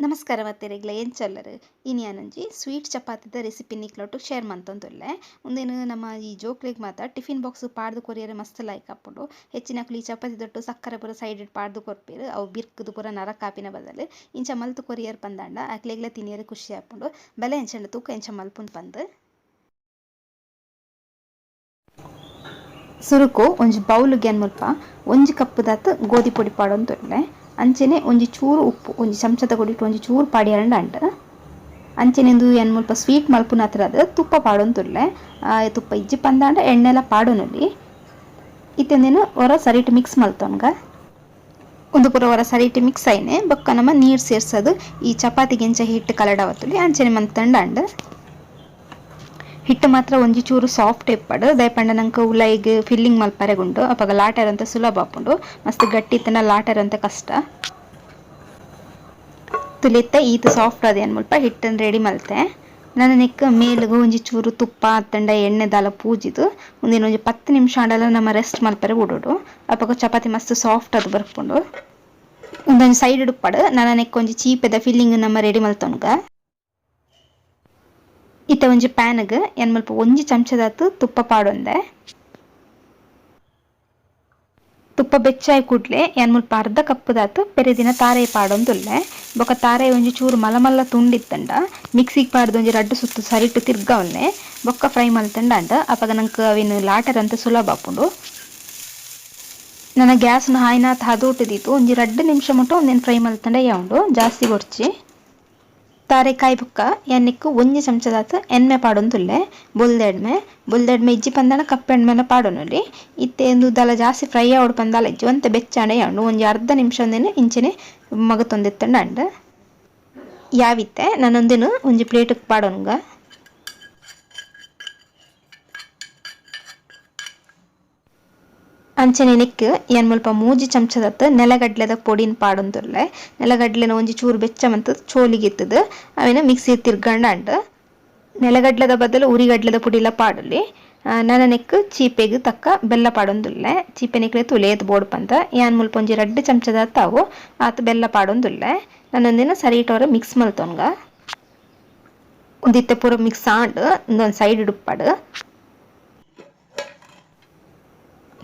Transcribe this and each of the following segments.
ನಮಸ್ಕಾರ ಮತ್ತೆರೆಗ್ಲ ಎಂಚಲ್ಲರು ಇನಿಯಾನಂಜಿ sweet ಚಪಾತಿದ recipe ನಿಕ್ಲೊಟ್ಟು share ಮಂತೊಂದುಲ್ಲೆ. ಉಂದೆನ್ ನಮ್ಮ ಈ ಜೋಕ್ಲೆಗ್ ಮಾತ ಟಿಫಿನ್ ಬಾಕ್ಸ್ ಪಾಡ್ದು ಕೊರಿಯರೆ ಮಸ್ತ್ ಲಾಯ್ಕ್ ಆಪುಂಡು. ಹೆಚ್ಚಿನಕುಲು ಈ ಚಪಾತಿ ದೊಟ್ಟು ಸಕ್ಕರೆ ಪೂರ ಸೈಡ್ ಪಾಡ್ದು ಕೊರ್ಪೆರ್. ಅವು ಬಿರ್ಕುದು ಪೂರ ನರಕ ಆಪಿನ ಬದಲು ಇಂಚ ಮಲ್ತ್ ಕೊರಿಯರ್ ಪಂದಾಂಡ ಅಕ್ಲೆಗ್ಲ ತಿನಿಯರೆ ಖುಷಿ ಆಪುಂಡು. ಬಲೆ ಎಂಚಂಡ ತೂಕ ಎಂಚ ಮಲ್ಪುನ್ ಪಂದ್. ಸುರುಕು ಒಂಜಿ ಬೌಲ್ ಗೆ ಮುಲ್ಪ ಒಂಜಿ ಕಪ್ ದಾತ್ ಗೋಧಿ ಪೊಡಿ ಪಾಡೊಂದುಲ್ಲೆ. ಅಂಚನೆ ಒಂಜಿ ಚೂರು ಉಪ್ಪು, ಒಂಜಿ ಚಮಚದ ಕೊಡಿಟ್ ಒಂಜಿ ಚೂರು ಪಾಡಿಯರಂಡ ಅಂಟ್. ಅಂಚನೆ ಉಂದು ಏನ್ ಮುಲ್ಪ ಸ್ವೀಟ್ ಮಲ್ಪುನತ್ರಾದ್ ತುಪ್ಪ ಪಾಡೊಂದುಲ್ಲೆ. ತುಪ್ಪ ಇಜ್ಜಿ ಪಂದಾಂಡ ಎಣ್ಣೆಲ ಪಾಡೊನೊಲಿ. ಇತ್ತೆ ಉಂದೆನ್ ಒರ ಸರಿಟ್ ಮಿಕ್ಸ್ ಮಲ್ತೊನ್ಗ. ಉಂದು ಪೂರ ಒರ ಸರಿಟ್ ಮಿಕ್ಸ್ ಆಯಿನೆ ಬೊಕ್ಕ ನಮ ನೀರು ಸೇರ್ಸದು ಈ ಚಪಾತಿಗೆ ಎಂಚ ಹಿಟ್ಟು ಕಲಡಾವತ್ತುಲಿ ಅಂಚನೆ ಮಂತಂಡ ಅಂಡ್. ಹಿಟ್ಟು ಮಾತ್ರ ಒಂಜಿ ಚೂರು ಸಾಫ್ಟ್ ಇಪ್ಪಡು. ದಾಯೆ ನಂಗೆ ಉಲೈಗ್ ಫಿಲ್ಲಿಂಗ್ ಮಲ್ಪರೆಗುಂಡು ಅಪಗ ಲಾಟೆರಂತ ಸುಲಭ ಆಪುಂಡು. ಮಸ್ತ್ ಗಟ್ಟಿ ಇತ್ತಂಡ ಲಾಟೆರಂತ ಕಷ್ಟ. ತುಲಿತ್ತ ಈತ್ ಸಾಫ್ಟ್ ಅದೇನು ಮುಲ್ಪ ಹಿಟ್ಟನ್ನು ರೆಡಿ ಮಲ್ತೆ. ನನ ನೆಕ್ ಮೇಲ್ಗ್ ಒಂಜಿ ಚೂರು ತುಪ್ಪ ಅತ್ತಂಡ ಎಣ್ಣೆ ದಾಲ ಪೂಜಿದು ಉಂದೆನ್ ಒಂಜಿ 10 ನಿಮಿಷ ಆಂಡಲ ನಮ ರೆಸ್ಟ್ ಮಲ್ಪರೆ ಬುಡೊಡು. ಅಪಗ ಚಪಾತಿ ಮಸ್ತ್ ಸಾಫ್ಟ್ ಅದು ಬರ್ಪುಂಡು. ಉಂದೊಂಜಿ ಸೈಡ್ ಉಪ್ಪಡು. ನನ ನೆಕ್ ಒಂಜಿ ಚೀಪೆದ ಫಿಲ್ಲಿಂಗ್ ನಮ ರೆಡಿ ಮಲ್ತೊನ್ಗ. ಇತ್ತೆ ಒಂಜಿ ಪ್ಯಾನ್ಗ್ ಏನ್ ಮುಲ್ಪ ಒಂಜಿ ಚಮಚದಾತ್ ತುಪ್ಪ ಪಾಡೊಂದೆ. ತುಪ್ಪ ಬೆಚ್ಚಾಯಿ ಕೂಡ್ಲೆ ಏನ್ ಮುಲ್ಪ ಅರ್ಧ ಕಪ್ ದಾತ್ ಪೆರೆದಿನ ತಾರೆ ಪಾಡೊಂದುಲ್ಲೆ. ಬೊಕ ತಾರೆ ಒಂಜಿ ಚೂರು ಮಲ್ಲ ಮಲ್ಲ ತುಂಡಿತ್ತಂಡ ಮಿಕ್ಸಿಗ್ ಪಾಡ್ದ್ ಒಂಜಿ ರಡ್ಡ್ ಸುತ್ತು ಸರಿಟ್ ತಿರ್ಗಾವೊನ್ನೆ. ಬೊಕ್ಕ ಫ್ರೈ ಮಲ್ತಂಡ ಅಂಡ್. ಅಪಗ ನಂಕ್ ಅವೆನ್ ಲಾಟೆರಂತ ಸುಲಭ ಆಪುಂಡು. ನನ ಗ್ಯಾಸ್ ನು ಆಯಿನಾತ್ ಹದೋಟು ದೀದ್ ಒಂಜಿ 2 ನಿಮಿಷ ಮುಟ್ಟ ಉಂದೆನ್ ಫ್ರೈ ಮಲ್ತಂಡ ಯಾವುಂಡು, ಜಾಸ್ತಿ ಬೊಡ್ಚಿ. ತಾರೆ ಕಾಯಿ ಬೊಕ್ಕ ಯಾನ್ ನೆಕ್ಕ್ ಒಂಜಿ ಚಮಚದಾತ್ ಎಣ್ಮೆ ಪಾಡೊಂದುಲ್ಲೆ. ಬೊಲ್ದೆಡ್ಮೆ ಬೊಲ್ದೆಡ್ಮೆ ಇಜ್ಜಿ ಪಂದಾಂಡ ಕಪ್ಪೆಣ್ಮೆಲ ಪಾಡೊನೊಲಿ. ಇತ್ತೆ ಉಂದು ದಾಲ ಜಾಸ್ತಿ ಫ್ರೈ ಆವೊಡು ಪಂದಾಲ ಇಜ್ಜಿ, ಒಂತೆ ಬೆಚ್ಚಾಂಡ ಯಾವುಂಡು. ಒಂಜಿ ಅರ್ಧ ನಿಮಿಷ ಉಂದೆನ್ ಇಂಚನೆ ಮಗತೊಂದಿತ್ತಂಡ ಅಂಡ್. ಯಾವಿತ್ತೆ ನಾನೊಂದೆನ್ ಒಂಜಿ ಪ್ಲೇಟ್ ಪಾಡೊನ್ಗ. ಅಂಚನೆ ನೆಕ್ಕ್ ಯಾನ್ ಮುಲ್ಪ 3 ಚಮಚದತ್ ನೆಲಗಡ್ಲೆದ ಪೊಡಿನ್ ಪಾಡೊಂದುಲ್ಲೆ. ನೆಲಗಡ್ಲೆನ ಒಂಜಿ ಚೂರು ಬೆಚ್ಚ ಮಂತ್ ಚೋಲಿಗೆ ಇತ್ತುದು ಅವೆನ್ ಮಿಕ್ಸಿ ತಿರ್ಗಂಡ ಅಂಡ್. ನೆಲಗಡ್ಲೆದ ಬದಲು ಉರಿಗಡ್ಲೆದ ಪೊಡಿಲ ಪಾಡೊಲಿ. ನನ ನೆಕ್ಕ್ ಚೀಪೆಗ್ ತಕ್ಕ ಬೆಲ್ಲ ಪಾಡೊಂದುಲ್ಲೆ. ಚೀಪೆ ನಿಕ್ಲೆ ತೂಲೆ ಏತ್ ಬೋಡು ಪಂದ್. ಯಾನ್ ಮುಲ್ಪ ಒಂಜಿ 2 ಚಮಚದತ್ ಅವು ಆತ್ ಬೆಲ್ಲ ಪಾಡೊಂದುಲ್ಲೆ. ನನ ಉಂದೆನ್ ಸರಿಟ್ ಒರ ಮಿಕ್ಸ್ ಮಲ್ತೊನ್ಗ. ಉಂದು ಇತ್ತೆ ಪೂರ ಮಿಕ್ಸ್ ಆಂಡ್. ಉಂದೊಂದು ಸೈಡ್ ಉಪ್ಪಡ್.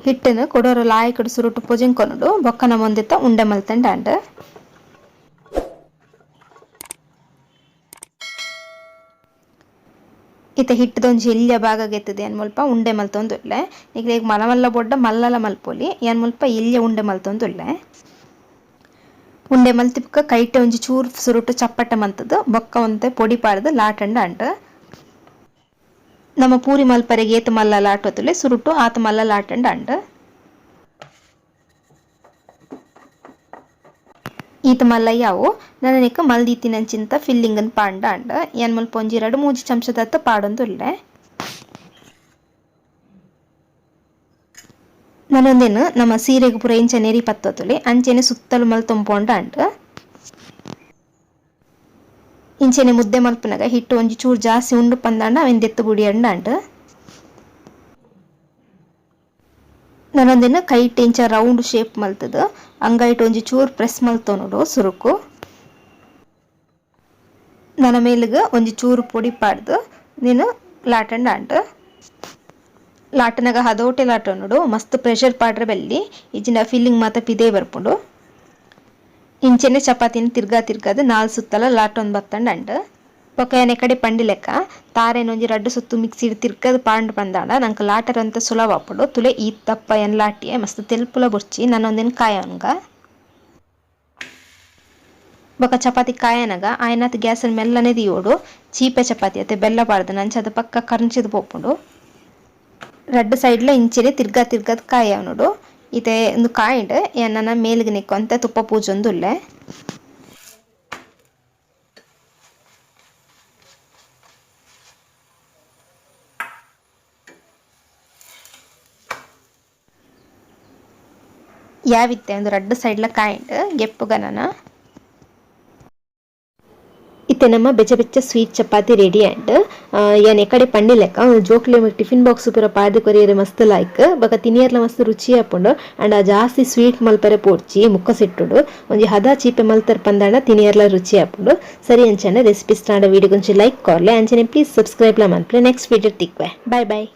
ಹಿಟ್ಟನ್ನು ಕೊಡೋರ ಲಾಯಿಕಡ್ ಸುರುಟು ಪೊಜೆಂಕೊನುಡು. ಬೊಕ್ಕ ನಮ ಒಂದಿತ್ತ ಉಂಡೆ ಮಲ್ತಂಡ ಅಂಡ್. ಇತ್ತೆ ಹಿಟ್ಟದ ಒಂಜಿ ಎಲ್ಯ ಭಾಗ ಗೆತ್ತುದು ಏನ್ ಮುಲ್ಪ ಉಂಡೆ ಮಲ್ತೊಂದುಲ್ಲೆ. ನಿಕ್ಲೆಗ್ ಮಲ್ಲ ಮಲ್ಲ ಬೊಡ್ಡ ಮಲ್ಲಲ ಮಲ್ಪೊಲಿ. ಏನ್ ಮುಲ್ಪ ಎಲ್ಯ ಉಂಡೆ ಮಲ್ತೊಂದುಲ್ಲೆ. ಉಂಡೆ ಮಲ್ತಿ ಬೊಕ್ಕ ಕೈಟೆ ಒಂಜಿ ಚೂರು ಸುರುಟು ಚಪ್ಪಟೆ ಮಂತುದು ಬೊಕ್ಕ ಒಂತೆ ಪೊಡಿ ಪಾಡ್ದು ಲಾಟಂಡ ಅಂಡ್. ನಮ್ಮ ಪೂರಿ ಮಲ್ಪರೆಗ್ ಏತ್ ಮಲ್ಲ ಲಾಟೊತುಲೆ ಸುರುಟು ಆತ್ ಮಲ್ಲ ಲಾಟಂಡ ಅಂಡ್. ಈತ್ ಮಲ್ಲ ಯಾವು. ನನ ನೆಕ್ ಮಲ್ದಿತ್ತಿನಂಚಿಂತ ಫಿಲ್ಲಿಂಗ್ ನ್ ಪಾಂಡ ಅಂಡ್. ಯಾನ್ ಮುಲ್ಪ ಒಂಜಿ 2-3 ಚಮಚದತ್ ಪಾಡೊಂದುಲ್ಲೆ. ನನೊಂದೆನ್ ನಮ್ಮ ಸೀರೆಗ್ ಪೂರ ಇಂಚ ನೆರಿ ಪತ್ತೊತುಲಿ ಅಂಚನೆ ಸುತ್ತಲು ಮಲ್ತೊಂಪೊಂಡ ಅಂಡ್. ಇಂಚನೆ ಮುದ್ದೆ ಮಲ್ಪುನಗ ಹಿಟ್ಟು ಒಂಜಿ ಚೂರು ಜಾಸ್ತಿ ಉಂಡು ಪಂದಾಂಡ ಅವೆನ್ ದೆತ್ತ್ ಬುಡಿಯಂಡ ಅಂಡ್. ನನೊಂದೆನ್ ಕೈಟ್ ಇಂಚ ರೌಂಡ್ ಶೇಪ್ ಮಲ್ತುದು ಅಂಗೈಟ್ ಒಂಜಿ ಚೂರು ಪ್ರೆಸ್ ಮಲ್ತೊನೊಡು ಸುರುಕು. ನನ ಮೇಲ್ಗ್ ಒಂಜಿ ಚೂರು ಪೊಡಿ ಪಾಡ್ದು ನೆನ್ ಲಾಟಂಡ ಅಂಡ್. ಲಾಟನಗ ಹದೋಟೆ ಲಾಟೊನೊಡು, ಮಸ್ತ್ ಪ್ರೆಷರ್ ಪಾಡ್ರೆ ಬಲ್ಲಿ, ಇಜ್ಜಿಂಡ ಫಿಲ್ಲಿಂಗ್ ಮಾತ ಪಿದಯಿ ಬರ್ಪುಂಡು. ಇಂಚನೆ ಚಪಾತಿನ್ ತಿರ್ಗಾ ತಿರ್ಗಾದ್ 4 ಸುತ್ತಲ ಲಾಟೊಂದು ಬತ್ತಂಡ ಅಂಡ್. ಬೊಕ್ಕ ಯಾನ್ ಎಕಡೆ ಪಂಡಿ ಲೆಕ್ಕ ತಾರೆನ್ ಒಂಜಿ 2 ಸುತ್ತು ಮಿಕ್ಸಿಡ್ ತಿರ್ಗದ್ ಪಾಂಡ್ ಪಂದಾಂಡ ನಂಕ್ ಲಾಟೆರೆ ಒಂತೆ ಸುಲಭ ಆಪುಂಡು. ತುಲೆ ಈತ್ ದಪ್ಪ ಯಾನ್ ಲಾಟಿಯೆ ಮಸ್ತ್ ತೆಲ್ಪುಲ ಬೊರ್ಚಿ. ನನ ಉಂದೆನ್ ಕಾಯೊನ್ಗ. ಬೊಕ್ಕ ಚಪಾತಿ ಕಾಯನಗ ಆಯನಾತ್ ಗ್ಯಾಸ್ ನ್ ಮೆಲ್ಲನೆ ದೀವೊಡು. ಚೀಪೆ ಚಪಾತಿ ಅತೆ ಬೆಲ್ಲ ಪಾಡ್ದ್ ಅಂಚಾದ್ ಪಕ್ಕ ಕರ್ಂಚಿದ್ ಪೋಪುಂಡು. ರಡ್ಡ್ ಸೈಡ್ಲ ಇಂಚನೆ ತಿರ್ಗಾ ತಿರ್ಗದ್ ಕಾಯವೊನೊಡು. ಇತ್ತೆ ಉಂದು ಕಾಯಿಂಡ್ ಯಾನ್ ನನ ಮೇಲ್ಗ್ ನೆಕ್ಕ್ ಒಂತೆ ತುಪ್ಪ ಪೂಜೊಂದುಲ್ಲೆ. ಯಾವಿತ್ತೆ ಉಂದು ರಡ್ಡ್ ಸೈಡ್ಲ ಕಾಯಿಂಡ್ ಗೆಪ್ಪುಗ ನನ. ಇತ್ತೆ ನಮ್ಮ ಬೆಚ್ಚ ಬೆಚ್ಚ ಸ್ವೀಟ್ ಚಪಾತಿ ರೆಡಿ ಆಂಡ್. ಯಾನ್ ಎಕಡೆ ಪಂಡಿಲೆಕ್ಕ ಜೋಕ್ಲೆ ಟಿಫಿನ್ ಬಾಕ್ಸ್ ಪೂರ ಪಾಡ್ದ್ ಕೊರಿಯೆರೆ ಮಸ್ತ್ ಲಾಯ್ಕ್ ಬೊಕ ತಿನಿಯರ್ಲ ಮಸ್ತ್ ರುಚಿ ಆಪುಂಡು. ಆಂಡ ಜಾಸ್ತಿ ಸ್ವೀಟ್ ಮಲ್ಪರೆ ಪೋಡ್ಚಿ ಮುಕ್ಕ ಸಿಟ್ಟುಡು ಒಂಜಿ ಹದ ಚೀಪೆ ಮಲ್ತರ್ ಪಂದಾಂಡ ತಿನಿಯರ್ಲ ರುಚಿ ಆಪುಂಡು. ಸರಿ, ಅಂಚನೆ ರೆಸಿಪಿ ಸ್ಟಾರ್ಟ್ ವಿಡಿಯೋ ಒಂಜಿ ಲೈಕ್ ಕೊರ್ಲೆ, ಅಂಚನೆ ಪ್ಲೀಸ್ ಸಬ್ಸ್ಕ್ರೈಬ್ ಲ ಮನ್ಪುಲೆ. ನೆಕ್ಸ್ಟ್ ವಿಡಿಯೋ ತಿಕ್ವೆ, ಬಾಯ್ ಬಾಯ್.